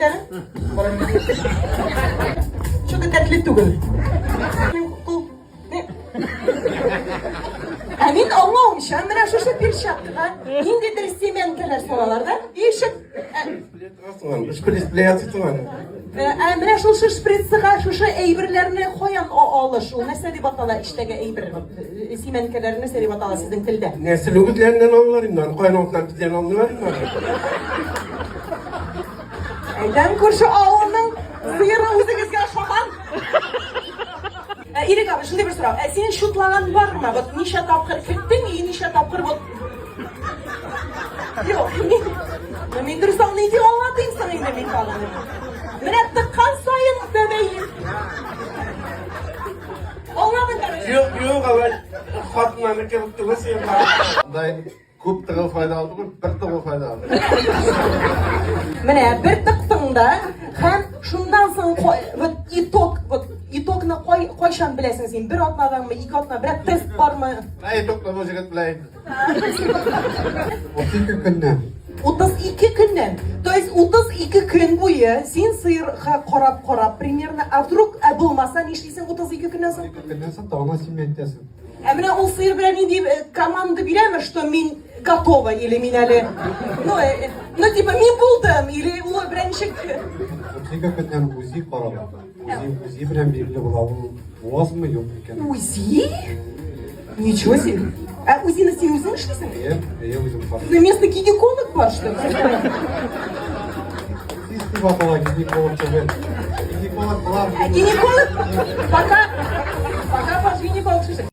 әйт әле. Чөнки дәртле түгел. Ә мин аңлавымча, менә шушы перчаткага ниндидер семенкәләр салалар да, и шып Шприц белән ясыйсың аны. Ә менә шушы шприцыга шушы әйберләрне каян алыш? Ул нәрсә дип атала эчтәге әйбер? Симәнкәләр нәрсә дип атала сезнең телдә? Нәсел үгезләреннән алалар инде, аны каян алдылар, бездән алмыйлар инде аны. Әйдән күрше авылның сыеры үзегезгә ошаган. Ирек абый, шундый бер сорау. Ә синең шутлаган бармы? Вот ничә тапкыр керттең и ничә тапкыр вот. Юк, мин, ну, мин дөрес аңлый дип аңлатыйм соң инде мин тагын. Менә тыккан саен бәбәй. Аңладың, короче. Юк, юк, алай хатыннарны кебек түгел син. Андай күп тыгыл файдалы түгел, бер тыгыл файдалы. Менә бер тыктың да һәм шуннан соң вот итог, вот итогны кай, кайчан беләсең син? Бер атнаданмы, ике атна, берәр тест бармы? Менә итогны бу җегет белә инде. 32 көннән. 32 көннән. То есть 32 көн буе син сыерга карап-карап примерно, а вдруг ә булмаса нишлисең 32 көннән соң? 32 көннән соң тагын син әйтәсең. Ә менә ул сыер белән нинди команда бирәме, что мин готова или мин әле, ну, ну типа мин булдым или ул белән ничек? 32 көннән УЗИ карала. УЗИ, УЗИ белән билгеле була, ул буазмы, юк икән. УЗИ? Ничего себе. Ә УЗИны син үзең эшлисең? Әйе, әйе, үзем карыйм. На место гинеколог бар, что ли? Сез дип атала гинеколог түгел. Гинеколог була. Гинеколог? Пока, пока ваш гинеколог слушай.